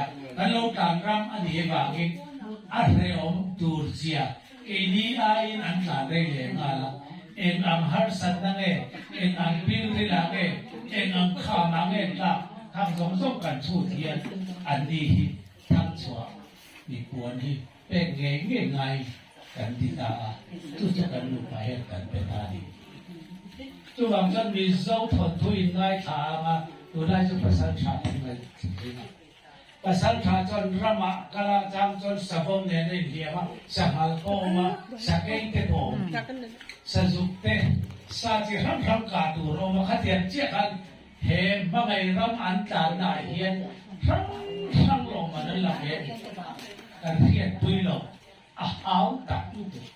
a, kan lo tlan ram a nih avangin a hrehawm tur zia keini aiin an tlan rei leh nghal a. Eng ang harsatna nge, eng ang pilril ah nge, eng ang kham ah nge tlak khang zawng zawng kan chhut hian anni hi thangchhuah mipuan hi pek ngei ngei ngai kan ti ta a, chu chu kan nupa hian kan pe ta a ni. Chuvang chuan Mizo thawnthu in ngaithla ang a, tunlai chu pasal tha kan ngaithla thin a. Pasal tha chuan ramah kal a, chang chuan savawm nen a inhliam a, sanghal pawh a awm a, sakei te pawh a awm, sazuk te, sa chi hrang hrang kah tur a awm a, khatiang chiah khan He hmangaih ram an tlanna ah hian hrang hrang lawmman an la ve a ni. Kan hriatpui lo, a hau tak lutuk.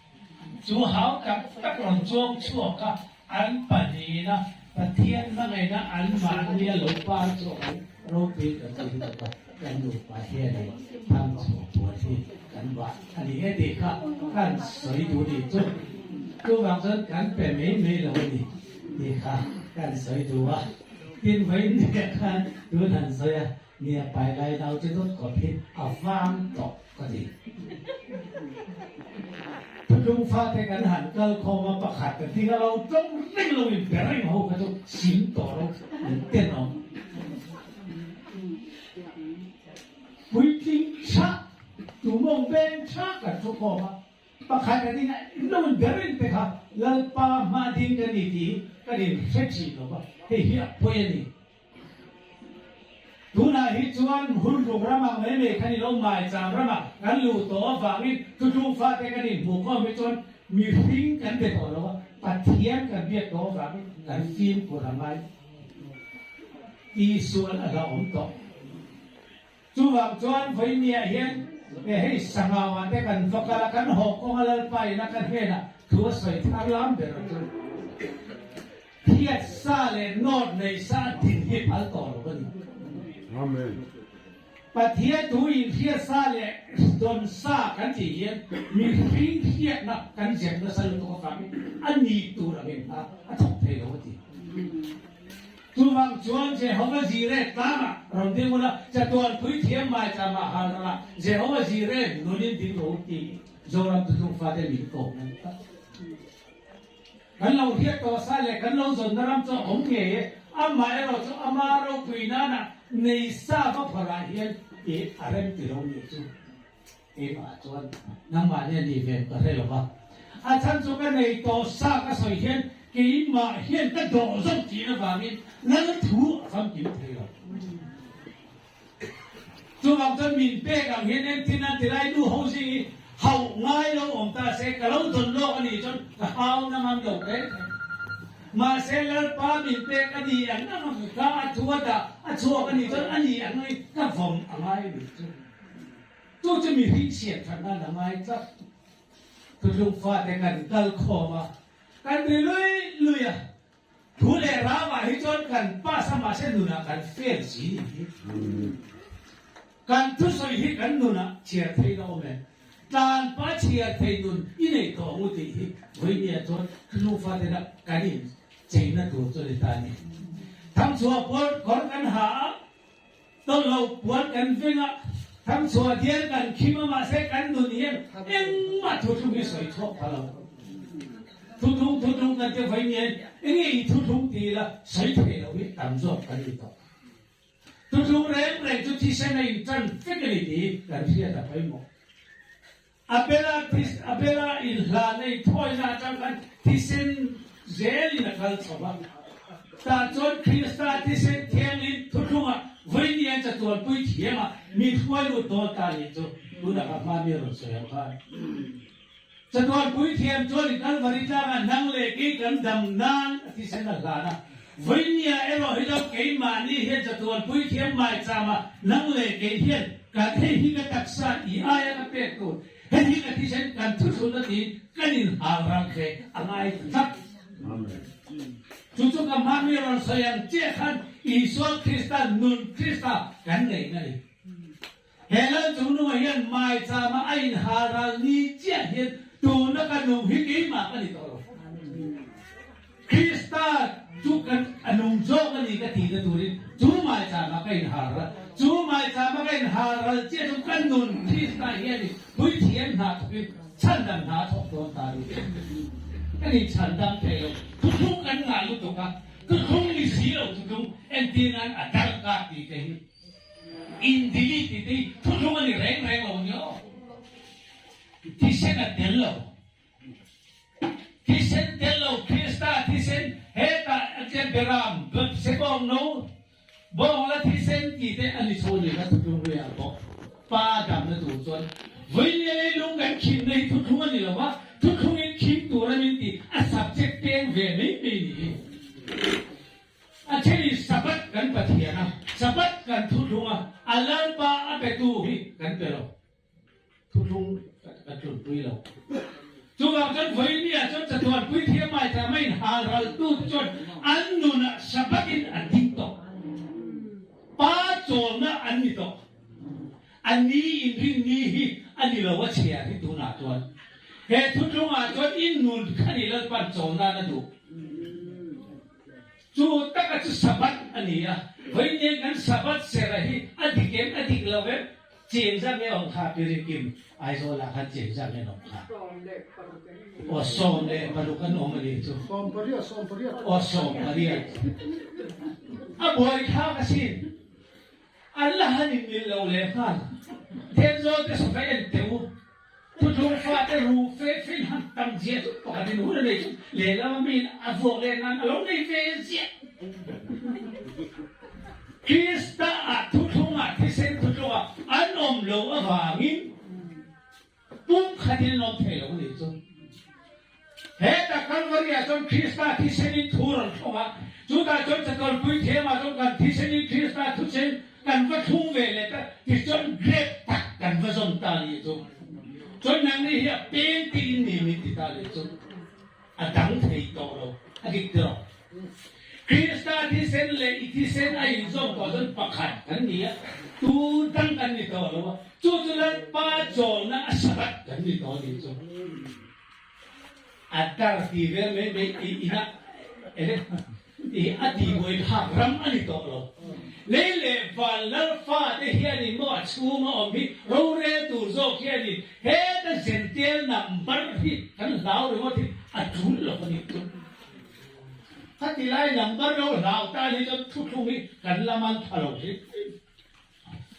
Chu hau tak tak rawn chuang chhuak a, an pahnihna Pathian hmangaihna an mahnia lo par chhuak an ropui kan ti lutuk a, kan nupa hianin thang chhuah puan hi kan vah a ni e tih kha kan sawi duh ni chu. Chuvang chuan kan pe mai mai lo a ni. Tih kha kan sawi duh a, tin vawiin nia khan tun han sawi a, nia pai lai nau chu dawt kawp hi a vang tawh ka ti. Thutlung fate kan han kal khawm a, pakhat ka ding a lo tawng reng lo in be reng ho kha chu sim tawh lo an tenawm. Puitling tha, tumawng beng tha kan thu khawm a, Pakhat a ding a, lo ber in te kha Lalpa hma ding ka ni tih hi kan in hre thin lo va, hei hi a pawi a ni. Tunah hi chuan hunruk ramah mai mai khan ilo maicham ramah kan luh tawh avangin thutlung fate kan inhmuhkhawm hi chuan mihring kan be tawh lo va, Pathian kan biak tawh avangin kan fimkhur a ngai tihsual a hlauhawm tawh. Chuvang chuan vawinia hian hei Sangau-ah te kan va kal a, kan haw kawnga Lalpa ina ka hnenah thu a sawi thar lam ber chu Thiat sa leh nawt nei sa a din hi phal tawh lo a ni. Amen. Pathian thu in hriat sa leh dawn sa kan tih hian mihring hriatna kan zep nasa lutuk avangin a ni tur angin hna a thawk thei lo a ti. Chuvang chuan Jehova Jireh tlangah rawn ding ula, chatuan puithiam maichama hal rangah Jehova Jireh nunin ding rawh u tih Zoram tutlung fate min ko nan tak. Kan lo hriat tawh sa leh kan lo zawnna ram chu a awm ngei e, amaherawh chu ama ropui nana nei sa va phawrh ah hian i a rem ti lo nih chu. Keimah chuan nangmah nia ni ve ka hre lo va, a chhan chu ka nei tawh sa ka sawi hian keimah hian ka dawh zawk tih avangin lal thu a famkim thei lo. Chuvang chuan min pek ang hian engtin an ti lai nu ho zing hi hauh ngai lo awm ta se ka lo dawn lawk a nih chuan ka hau na ngam lo reng reng. Mahse Lalpa min pek a ni ang ang ang ka a thu a dah a chhuak a nih chuan a ni ang angin ka vawm a ngai a nih chu. Chu chu mihring siam that nan a ngai tlat. Thutlung fate kan kal khawm a, kan ri lui lui a, thu leh ramah hi chuan kan pass a mahse nunah kan fail si nih hi. Kan thusawi hi kan nunah chhiar theih a awm em? Tlanpa chhiar thei nun i nei tawh ang u tih hi vawinia chuan thutlung fatena kan in cheina tur chu a ni ta a ni. Thangchhuah pawl kawr kan ha a, Tawlhlo puan kan veng a, thangchhuah dial kan khim a mahse kan nun hian engmah thuthlung hi sawi chhuak pha lo. Thuthlung thuthlung kan ti vawi nian enge i thuthlung ti ila sawi thei lo hi tam zawk kan ni tawh. Thuthlung reng reng chu thisen a intan vek a ni tih hi kan hriat a pawimawh. Abela Abela inhlan a inthawina atang khan thisen zelin a kal chho a. Tah chuan Krista thisen thianghlim thuthlungah vawiin an chatuanpui thiam a, mi hruai lut dawn ta nih chu tunah ka hma mi rawn sawi ang khan. Chatuanpui thiam chuan Kalvari tlangah nang leh kei kan dam nan a thisen a hlan a. Vawinia erawh hi lo keimahni hian chatuanpui thiam maichama nang leh kei hian kan hei hi ka taksa i aia ka pek tur, hei hi ka thisen kan thuthlunna tiin kan inhal ral hle a ngai tlat. Chu chu ka hma mi rawn sawi ang chiah khan Isua Krista nun Krista kan neihna a ni. He lal chungnungah hian maichama a inhal ral ni chiah hian tuna ka nung hi keimah ka ni tawh lo. Krista chu kan a nung zawk a ni ka tihna turin chu maichama ka inhal ral a. Chu maichama ka inhal ral chiah chu ka nun Krista hianin puithiam hna thawkin chhandam hna a thawk dawn ta a ni. Kan inchhandam thei lo. Thuthlung kan ngah lutuk a, thuthlung ni si lo thuthlung entir nan a darka tih te hi in delete tih te hi thuthlung a ni reng reng lo nia aw. Thisen a tel lo. Thisen tel lo Krista thisen hetah a che beram sebawng no bawng la thisen tih te a ni chho ni kha thuthlung hlui ah pawh pa damna tur chuan vawinia leilung kan khinna hi thuthlung a ni lo va, thuthlung in khim tur a min tih a subject peng ve mai mai ni hi. A then in Sabbath kan Pathian a, Sabbath kan thuthlung a, a Lalpa a petu hi kan pe lo. Thuthlung ka tlunpui lo. Chuvang chuan vawinia chuan chatuan puithiam maichama in hal raltu te chuan an nunah Sabbath in an ding tawh. Pa chawlna an ni tawh. A ni inrin ni hi a ni lo a chhiar hi tunah chuan. He thuthlungah chuan in nun kha ni Lalpan chawlnan a duh. Chu taka chu Sabbath a ni a. Vawinia kan Sabbath serh a hi a dik em a dik lo em? Chengzah nge awm kha Pirikim Aizawl ah khan chengzah nge an awm kha? Aw 16 an awm a nih chu. 18, 18. Aw 18. A buai thlak asin. An la han in mil lo leh nghal. Thenzawl te saw ka en teh u. Thuthlung fate ru fe fe in han tam ziah chu pakhat in hun a nei chu lehlam a mi in a vuak leh nan a lo nei ve ziah. Krista ah thuthlung ah thisen thuthlung ah an awm lo avangin pumkhat in an awm thei lo a nih chu. Heta Kalvari ah chuan Krista thisen in thu rawn thlung a, chutah chuan chatuan thiam ah chuan kan thisen in Krista thusen kan va thlung ve leh ta tichuan grape tak kan va zawm ta nih chu. Chuan nangni hi a peng tiin ni min ti ta leh chu a dang thei tawh lo a dik tawh. Krista thisen leh i thisen a inzawm tawh chuan pakhat kan ni a, tu dang kan ni tawh lo a, chu chu Lalpa chawlna a Sabbath kan ni tawh a nih chu. A dar ti vel mai mai i ina i a ti buai phak ram a ni tawh lo. Lei leh van lal fate hianin maw a chhunga awm hi rorel tur zawk hianin heta zentel number hi kan hlau ringawt hi a tul lo a nih chu. Khati lai number lo hlau tan hi chuan thuthlung hi kan la man tha lo hrim hrim.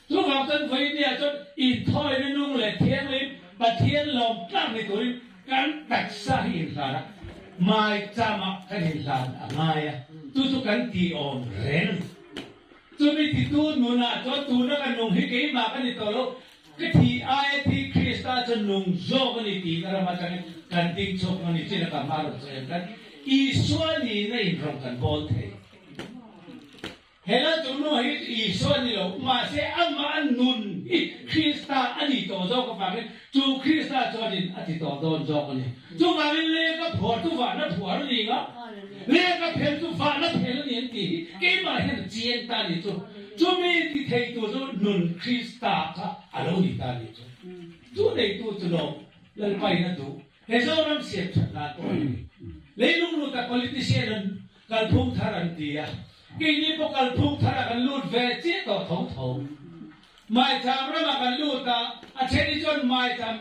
Chuvang chuan vawinia chuan inthawina nung leh thianghlim Pathian lawm tlak ni turin kan taksa hi inhlan a, maichama kan inhlan a ngai a, chu chu kan tih awm reng. Chumi titu nunah chuan tuna ka nung hi keimah ka ni tawh lo, ka thih aia thi Krista chuan nung zawk a ni tih ka ram atangin kan ding chhuak ang a ni chin a ka hma rawn sawi ang khan Isua nihna inrawng kan bawl thei. Hela chu nu hi Isua ni lo, mahse amah a nun hi Krista a ni tawh zawk avangin chu Krista chuanin a ti tawh dawn zawk a ni. Chuvangin lehkha phuar chu vahna phuar a ni nga, lehkha phel chu vahna phel a ni an tih hi keimah hian a chiang ta a ni chu. Chumi ti thei tur chu nun Krista kha a lo ni ta a ni chu. Chu neitu chu lawm Lalpain a duh. He Zoram siam that nan pawh a ni. Leilung luta politician an Kalphung thar an ti a, keini pawh kalphung tharah kan lut ve chiah tawh tho tho. Maicham ramah kan lut a, a theni chuan maicham,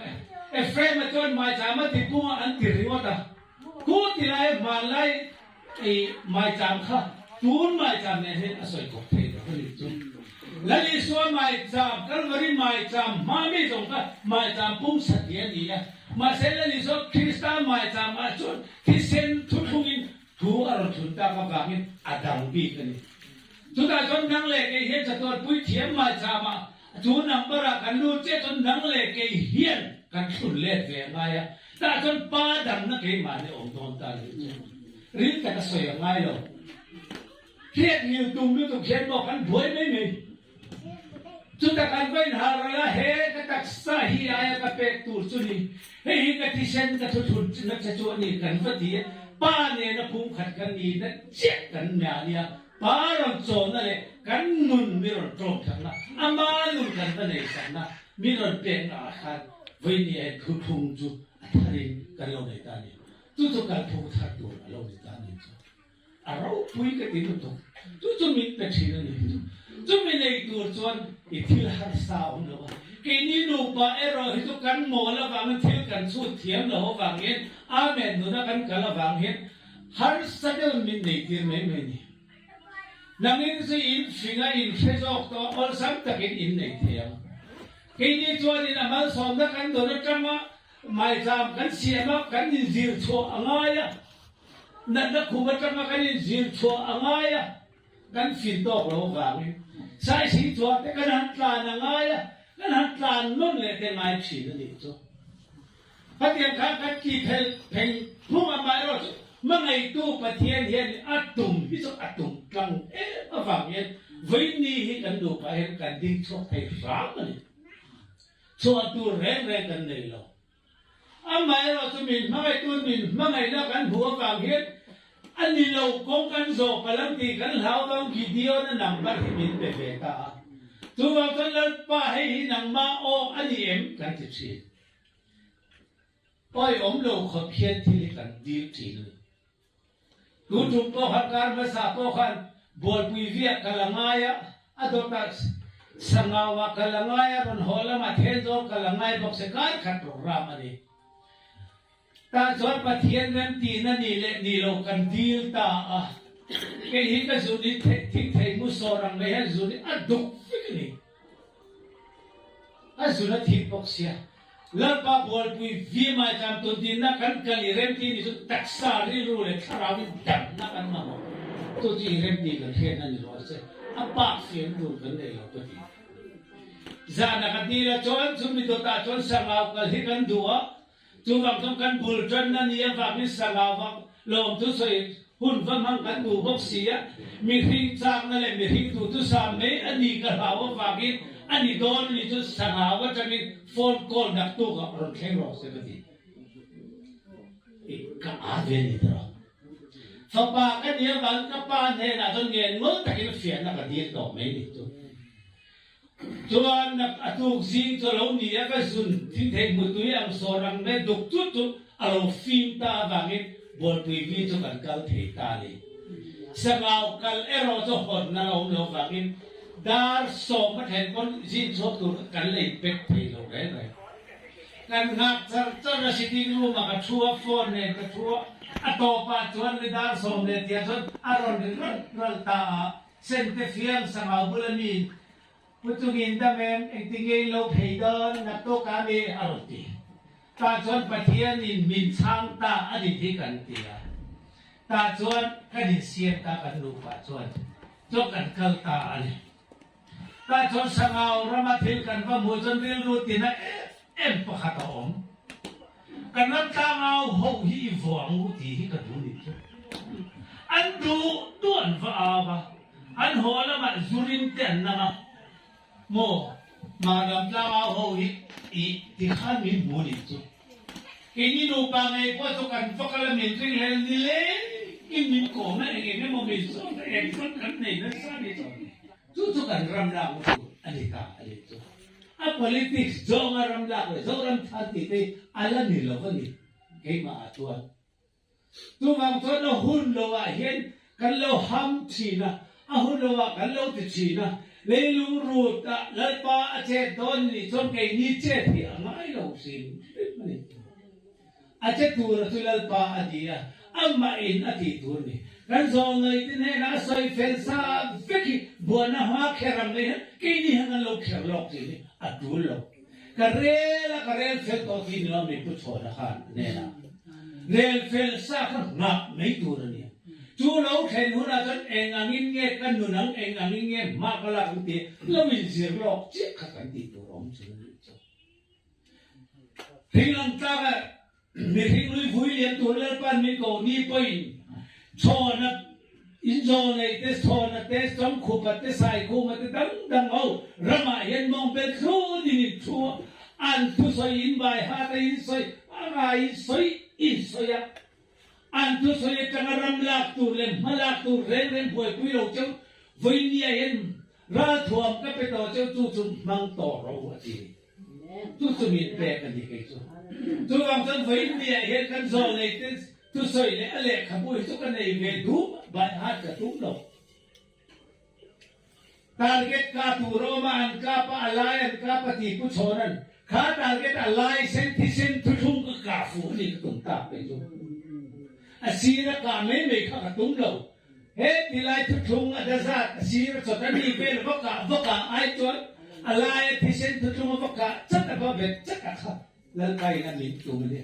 Ephraim-a chuan maicham a ti pung a an ti ringawt a. Khu ti lai hmanlai i maicham kha tun maicham nen hian a sawi kawp thei lo a nih chu. Lal Isua maicham, Kalvari maicham hma mi zawng kha maicham pung satliah a ni a, mahse Lal Isua Krista maicham ah chuan thisen thuthlungin Thu a rawn thlun tak avangin a dang bik a ni. Chutah chuan nang leh kei hian chatuan puithiam maichama chu number ah kan lut chiah chuan nang leh kei hian kan thlun let ve a ngai a, tah chuan pa damna keimahni awm dawn ta leh chu ril tak a sawi a ngai lo. Hriat ngil tum lutuk hian maw kan buai mai mai. Chuta kan va inhal ral a, he ka taksa hi aia ka pek tur chu ni, hei hi ka thisen ka thuthlun nasa chu a ni kan va ti a, pa nena phungkhat kan ni na chiah kan mia a nia, pa rawn chawlna leh kan nun mi rawn tlawm thakna, ama nun kan va nei sakna mi rawn pekna ah khan vawinia hian thuthlung chu a tharin kan lo nei ta a ni. Chu chu kalphung thar tur a lo ni ta a ni chu. A ropui ka ti lutuk. Chu chu min pe thin a ni. Chumi nei tur chuan i thil harsa a awm lo a. Keini nupa erawh hi chu kan mawl avangin thil kan chhut thiam lo avangin Amen nuna kan kal avang hian harsa deuhin min nei tir mai mai a ni. Nangin chu in hring a in hre zawk tawh a, awlsam takin in nei thei ang. Keini chuanin a malsawmna kan dawn atanga maicham kan siam a, kan inzir chhuah a ngai a. Natna khum atanga kan inzir chhuah a ngai a, kan fin tawk lo avangin saising chuah te kan han tlan a ngai a, kan han tlan nawn leh te ngai thin a nih chu. Khatiang khan kan ti phel pheng phung a maherawh chu hmangaitu Pathian hian a tum hi chu a tum tlang em avangin vawiin hi kan nupa hian kan ding chhuak thei hram a ni. Chhuah tur reng reng kan nei lo. Amaherawh chu min hmangaihtu min hmangaihna kan hmuh avang hian a ni lo kawng kan zawh palh ang tih kan hlau vang Gideon a number hi min pe ve ta a. Chuvang chuan Lalpa hei hi nangmah aw a ni em kan ti thin. Pawi awm lo khawp hian thil hi kan dil thin a ni. Tu tum pawh khan kar hmasa pawh khan Bualpui viah ka la ngai a, a dawtah Sangauah ka la ngai a, rawn haw lamah Thenzawl ka la ngai bawk se kar khat program a ni. Tah chuan Pathian remtihna ni leh ni lo kan dil ta a, kei hi ka zun hi thing thei mu sawr ang mai hian zun hi a duk vek a ni. A zun a thim bawk sia. Lalpa Bualpui VMI tlam tundinna kan kal i remti ni chu taksa rilru leh thlarau in damna kan mamawh. Chu chu i remti kan hriatna ni rawh se. A pak fiam tur kan nei lo ka ti. Zahna ka dil a chuan chu mi dawtah chuan sangau kal hi kan duh a, Chuvang chuan kan bul tanna ni avangin sangau vak lawmthu sawi hun va hmang kan duh bawk si a, mihring chakna leh mihring duhtu sa mai a ni ka hlau avangin a ni dawn a ni chu sangau atangin phone call naktuk ah rawn thleng rawh se ka ti. I ka aa ve ni ta rawh. Fapa ka ni avangin ka pa hnenah chuan ngen ngawt takin fiahna ka dil tawh mai ni chu. Chuan a tuk zing chu a lo ni a, ka zun thing thei hmutui ang sawr ang mai duk chut chu a lo fim ta avangin Bualpui vi chu kan kal thei ta a ni. Sangau kal erawh chu hawnna la awm lo avangin dar sawm a thlen pawn zin chhuak tur kan la inpek thei lo reng reng. Kan nghak char char a, sitting room ah ka thu a, phone nen ka thu a, a tawpah chuan ni dar sawm leh tihah chuan a rawn ri ral ral ta a. Sente fiang sangau bula mi Pu chungin dam em, engtin nge in lo phei dawn, naktuk a mi a rawn ti. Tah chuan Pathian in min chhang ta a ni hi kan ti a. Tah chuan kan insiam ta kan nupa chuan chaw kan kal ta a ni. Tah chuan sangau rama thil kan va hmuh chuan rilru tina em em pakhat a awm. Kan ram tlangau ho hi i vuang u tih hi ka duh nih chu. An duh duh an va au a, an haw lamah zurin te an nang a, maw mah ram tlangau ho hi i ti khan min hmu nih chu. Keini nupa ngei pawh chu kan va kal a min ring hlel ni lengin min kawm a eng eng emaw min zawt a eng chuan kan nei nasa nih chu. Chu chu kan ram lak u tur a ni ta a nih chu. A politics zawnga ram lak leh Zoram thar tih te hi a la ni lo a ni keimah ah chuan. Chuvang chuan a hun lo ah hian kan lo ham thin a, a hun lo ah kan lo ti thin a, leilung rut ah Lalpa a chet dawn nih chuan keini chet hi a ngai lo hrim hrim a ni. A che tura chu Lalpa a ti a, amah in a tih tur a ni. Kan zawlnei te hnenah a sawi fel sa vek hi buana hma kher ang mai hian keini hian kan lo kher lawk tih hi a tul lo. Ka rel a, ka rel fel tawh tih ni lo mi Pu Chhawna khan hnenah rel fel sa kha nghah mai tur a ni. Chu lo thlen hunah chuan eng angin nge ka nun ang, eng angin nge hma ka lak ang tih lo inzir lawk chiah kha kan tih tur awm chu a nih chu. Thinglang tlaka mihring lui vui lian tur Lalpan min ko ni pawhin chhawna inzawnei te, chhawna te, chawngkhupa te, saikhuma te dang dang ho ramah hian mawngpel thlun in in thu a, an thusawi in vai hat a in sawi a ngai in sawi in sawi a, an thusawi atanga ram lak tur leh hma lak tur reng reng buaipui lo cheu vawinia hian ralthuam ka pe tawh cheu chu chu hmang tawh ro a ti. Chu chu min pek a ni kei chu. Chuvang chuan vawiin ni ah hian kan zawlnei te. Thusawi leh a lehkhabu hi chu ka nei ve dum by heart ka tum lo. Target ka tur a awm a, an kap a, a lai an kap a ti Pu Chhawna'n kha target a lai sen thisen thuthlung ka kah fuh a ni ka tum tak mai chu. A sir a kah mai mai kha ka tum lo. He tilai thuthlung a dazat a sir a chawt a ni vel va kah va kah ai chuan a lai a thisen thuthlung a va kah chat a va bet chat a kha Lalpa in a min tum a ni.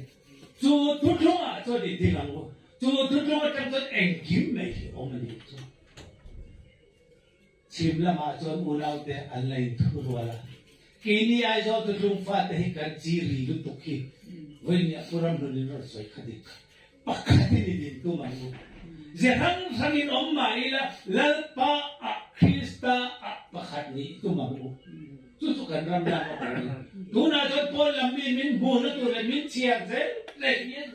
Chu thuthlung ah chuan i ding ang u. Chu thuthlung atang chuan engkim mai hi awm a nih chu. Chhim lamah chuan unaute an la inthu rual a. Keini Aizawl thuthlung fate hi kan chi ri lutuk hi vawiin pu Ramhlun in rawn sawi kha dik pakhatin i din tum ang u. Ze hrang hrangin awm mah ila Lalpa ah Krista ah pakhat nih tum ang u. Chu chu kan ram lak a pawl a ni. Tunah chuan pawl lam mi min hmuhna tur leh min chhiar zel leh hian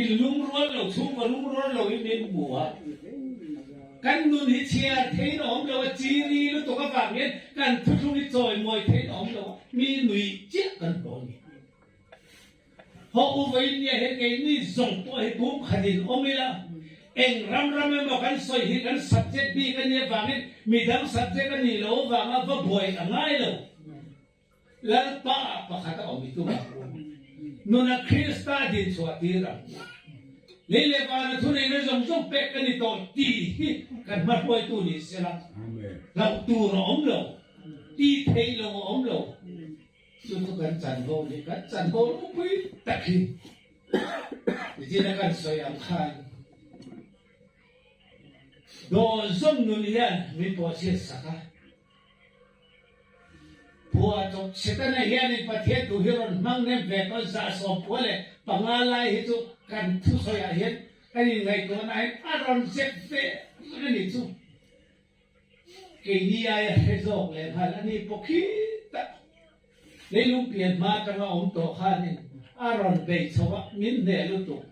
in lungrual lo, chhungkaw lungrual lo hi min hmu a. Kan nun hi chhiar theiin a awm lo a, chiri lutuk avang hian kan thuthlung hi chawimawi theiin a awm lo a, mi nuih chiah kan hlawh a ni. Haw u vawiin nia hian keini zawng pawh hi kum khatin awm ila, eng ram ram emaw kan sawi hi kan subject bik a nih avangin midang subject a nih loh avanga va buai a ngai lo. Lalpa ah pakhat a awm i tum ang u. Nuna Krista din chhuah tir ang u. Lei leh vana thuneihna zawng zawng pek ka ni tawh tih hi kan hmahruaitu ni sela, hlauh tur a awm lo, tih theih lo a awm lo. Chu chu kan chanvo ni, kan chanvo ropui tak hi nichin a kan sawi ang khan dawlzawm nun hian min pawhchhiat sak a. Phuah chawp Setana hianin Pathian thu hi rawn hmang nem ve tawn 75 lai hi chu kan thusawiah hian kan inngaihtuahna hian a rawn zep ve a ni chu. Keini aia hre zawk leh nghal a ni pawh khi tak. Leilung pian hma atanga awm tawh khanin a rawn bei chho a, min hneh lutuk.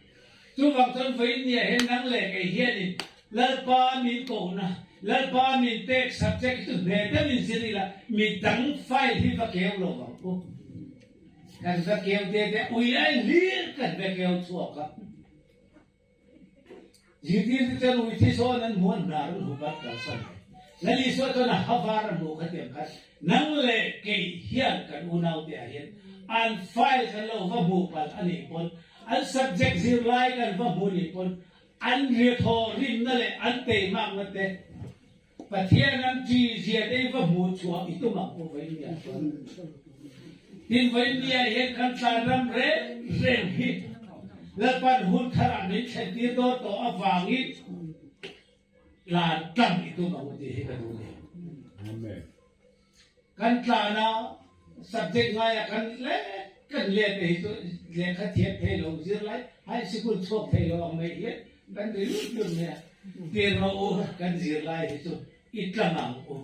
Chuvang chuan vawiin hian nang leh kei hianin Lalpa min kohna, Lalpa min pek subject hi chu hneh deuhin zir ila, mi dang file hi va keu lo vang u. Kan va keu te te ui ai hlir kan va keu chhuak a. Zirtirtu chuan ui thi sawn an hmuh a hnar an hup a kalsan mai. Lal Isua chuan a ha var a hmuh kha tiang khan nang leh kei hian kan unaute ah hian an file kan lo va hmuh palh a nih pawn, an subject zirlai kan va hmuh nih pawn an riathaw rinna leh an teimakna te Pathian an ṭi zia te hi va hmuh chhuah i tum ang u Vawinia chuan. Tin Vawinia hian kan tlanram reng reng hi Lalpan hun tharah min thlen tir dawn tawh avangin tlan tlang i tum ang u tih hi ka duh ni. Amen. Kan tlan a subject ngaia kan let kan let te hi chu lehkha thiam thei lo zirlai high sikul chhuak thei lo ang mai hian kan ri lut lut mai a. Tir rawh u kan zirlai hi chu i tlang ang u.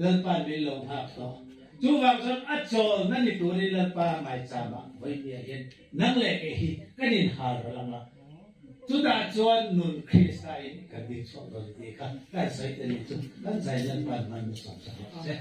Lalpa'n min lo nghak tawh. Chuvang chuan a chawlna ni turin Lalpa ngaicham ah vawinia hian nang leh kei hi kan inhal ral ang a. Chutah chuan nun Krista in kan ding chhuak dawn tih kha kan sawi ta ni chu kan zai Lalpa'n hman hmasawm sak rawh se.